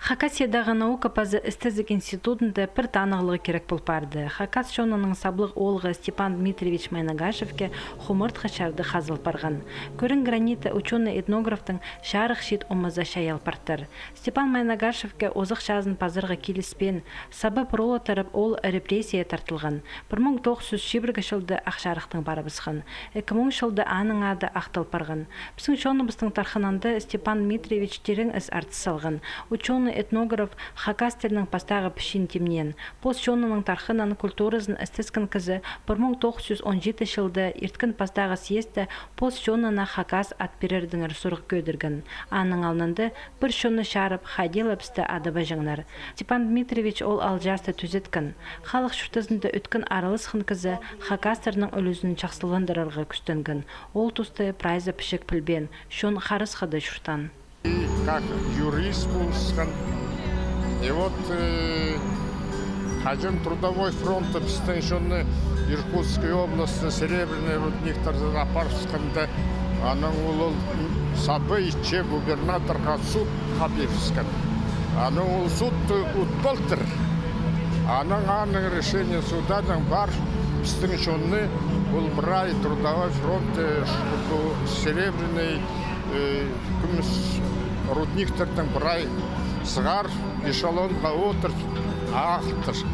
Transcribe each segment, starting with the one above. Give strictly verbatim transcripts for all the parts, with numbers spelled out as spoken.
Хакасиядағы наука паза істезіг институдында пір танығлығ кирек пол парды. Хакас чонының саблығ оолғы Степан Дмитриевич Майнагашевке хумартхы чарды хазыл парған. Кӧрін гранита учёный-этнографтың чарых чиит омаза чайал партыр. Степан Майнагашевке озых чазын пазарға киліспеен, саба пролатарып ол репрессия тартылған. Пір муң тоғыс чӱс чибіргі чылда Ах Чарыхтаң парыбысхан. Ікі муң чылда аның ады ахтал парған. Пістің чоныбыстың тархынында Степан Дмитриевич тирең із артыс салған. Учёный-этнограф хакас тілінің пастағы пічиин тимнеен. Пос чонының тархынын, культуразын істескен кізі пір муң тоғыс чӱс он читі чылда ирткен пастағы съезде пос чонына хакас ат пирердеңер сурығ кӧдірген. Аның алнында пір чонны чарып, хайди ла пісті адабаҷаңнар. Степан Дмитриевич ол алҷаасты тӱзеткен. Халых чуртазында ӧткін араласхан кізі хакастарның ӱлӱзін чахсыландырарға кӱстенген. Ол туста прайзы пічік пілбеен, чон харысхада чуртаан. И как юрист полысхан. И вот, э, хаҷан Трудовой фронтта пістің чонны Иркутская область, серебряный рудниктарзар апарыбысханда, анаң ол, ол саба итче губернаторға судха пирібіскен. Анаң ол суд утпалтыр. Анаң, аның решение суданың пар, пістің чонны ол прай Трудовой фронт, э, ш-, серебряный, э, кӱмӱс рудниктардаң прай сығар, эшелонға одыр, ағылтыр.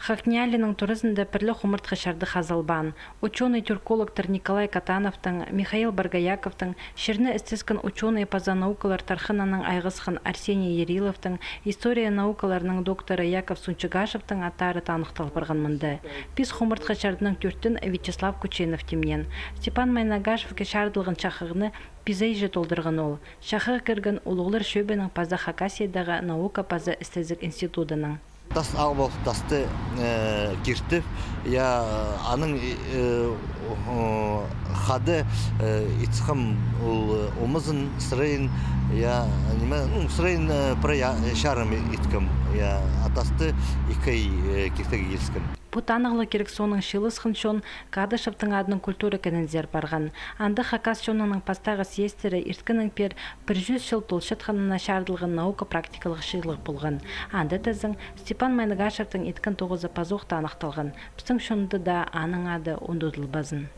Хакнялинің туразында пір ле хумартхы чарды хазылбаан. Учёный-тюркологтар Николай Катановтың, Михаил Боргояковтың, чирні істескен учёный паза наукалар тархынының айғасхан Арсений Яриловтың, история наукаларының докторы Яков Сунчугашевтің аттары таныхтал парған мында. Пис хумартхы чардының тӧртін Вячеслав Кученов тимнеен. Степан Майнагашевке чардылған чахығны пис айҷа толдырған ол. Чахығ кірген Улуғлар чӧбінің паза Хакасиядағы наука паза істезіг институдының. Тас ағыл, тасты, э, киртіп, я, аның, э, о, хада, э, итсхам ол, э, омазын, сырайын, я, ниме, ну, сырайын, э, прай, я, чарым иткем, я, а тасты ікі ай, э, киртіг киліскен. Пу танығлығ кирек соонаң чыылысхан чон Кадышевтің адынаң культура кінінзер парған. Анда хакас чонының пастағы съездері ирткеннең пеер пір чӱс чыл толчатханына чарыдылған наука-практикалығ чыылығ полған. Анда тізең Степан Майнагашевтің иткен тоғызы пазох таныхталған. Пістің чонда даа аның ады ундудылбазын.